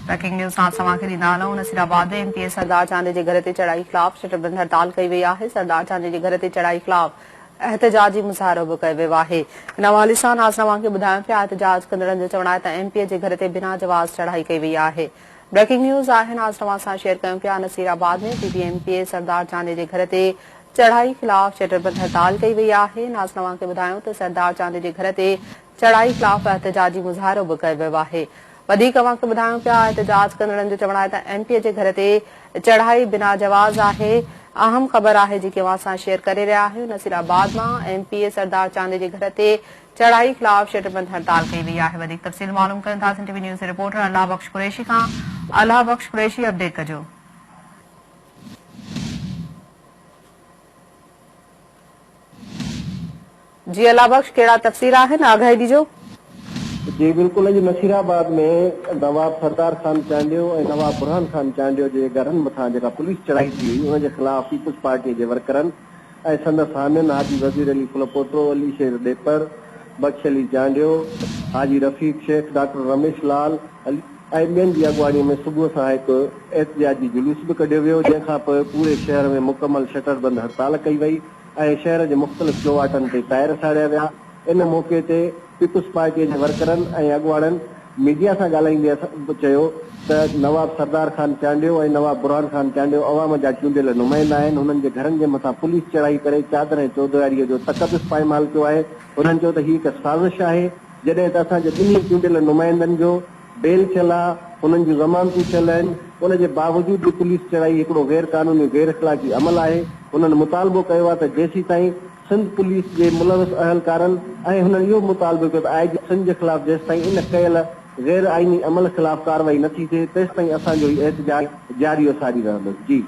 Breaking news سان اوهان کي ڏيندا هلون Nasirabad ۾ M P A Sardar Chandio جي گهر تي چڙهائي خلاف شٽربند هڙتال ڪئي وئي آهي سردار چانڊيو جي گهر تي چڙهائي خلاف احتجاجي مظاهرو به ڪيو ويو آهي ان حوالي سان آز اوهان کي ٻڌايون پيا احتجاج ڪندڙن جو چوڻ آهي ته ايم پي اي جي گهر تي بنا جواز چڙهائي ڪئي وئي آهي بريڪنگ نيوز آهي آز اوهان سان شيئر ڪيون پيا Nasirabad ۾ P P M P A Sardar Chandio جي گهر تي چڙهائي خلاف شٽربند هڙتال ڪئي وئي آهي ناز اوهان کي ٻڌايون ته سردار چانڊيو جي گهر تي چڙهائي خلاف احتجاجي مظاهرو به ڪيو ويو آهي. وڌيڪ اوهان کي ٻڌايون پيا احتجاج ڪندڙن جو چوڻ آهي ته ايم پي اي جي گهر تي چڙهائي بنا جواز آهي اهم خبر آهي جيڪي اوهان سان شيئر ڪري رهيا آهيون نصير آباد مان M P A Sardar Chandio جي گهر تي چڙهائي خلاف شٽربند هڙتال ڪئي وئي آهي وڌيڪ تفصيل معلوم ڪريون ٿا سنڌ ٽي وي نيوز جي رپورٽر الله بخش قريشي کان الله بخش قريشي اپڊيٽ ڪجو. جي الله بخش ڪهڙا تفصيل آهن آگاهي ڏجو. جي بلڪل اڄ نصير آباد ۾ نواب سردار خان چانڊيو ۽ نواب برهان خان چانڊيو جي گهرن مٿان جيڪا پوليس چڙهائي ٿي هئي ان جي خلاف پيپلز پارٽي جي ورڪرن ۽ سندس حامين حاجي وزير علي ڦلپوٽو، علي شير ڏيپر، بخش علي چانڊيو، حاجي رفيق شيخ، ڊاڪٽر رميش لال ۽ ٻين جي اڳواڻي ۾ صبح سان هڪ احتجاجي جلوس به ڪڍيو ويو جنهن کانپوء پوري شهر ۾ مڪمل شٽر بند هڙتال ڪئي وئي. ۽ شهر جي مختلف چوواٽن تي ٽائر ساڙيا ويا، ان موقعي تي پيپلز پارٽي جي ورڪرن ۽ اڳواڻن ميڊيا سان ڳالهائيندي چيو ته نواب سردار خان چانڊيو ۽ نواب برهان خان چانڊيو عوام جا چونڊيل نمائندا آهن، هنن جي گهرن جي مٿان پوليس چڙهائي ڪري چادر ۽ چوديواريء جو تقدس پائمال ڪيو آهي، هنن چيو ته هي هڪ سازش آهي، جڏهن ته اسان جي ٻنهي چونڊيل نمائندن جو بيل ٿيل آ، هنن جون ضمانتون ٿيل آهن، ان جي باوجود به پوليس چڙهائي هڪڙو غير قانوني غير اخلاقي عمل آهي، هنن مطالبو ڪيو آ ته جيسيتائين سنڌ پوليس جي ملوث اهلڪارن ۽ هنن اهو به مطالبو ڪيو ته آء جي سنڌ جي خلاف جيستائين ان ڪيل غير آئيني عمل خلاف ڪارروائي نه ٿي ٿئي تيستائين اسان جو هي احتجاج جاري و ساري رهندو. جي.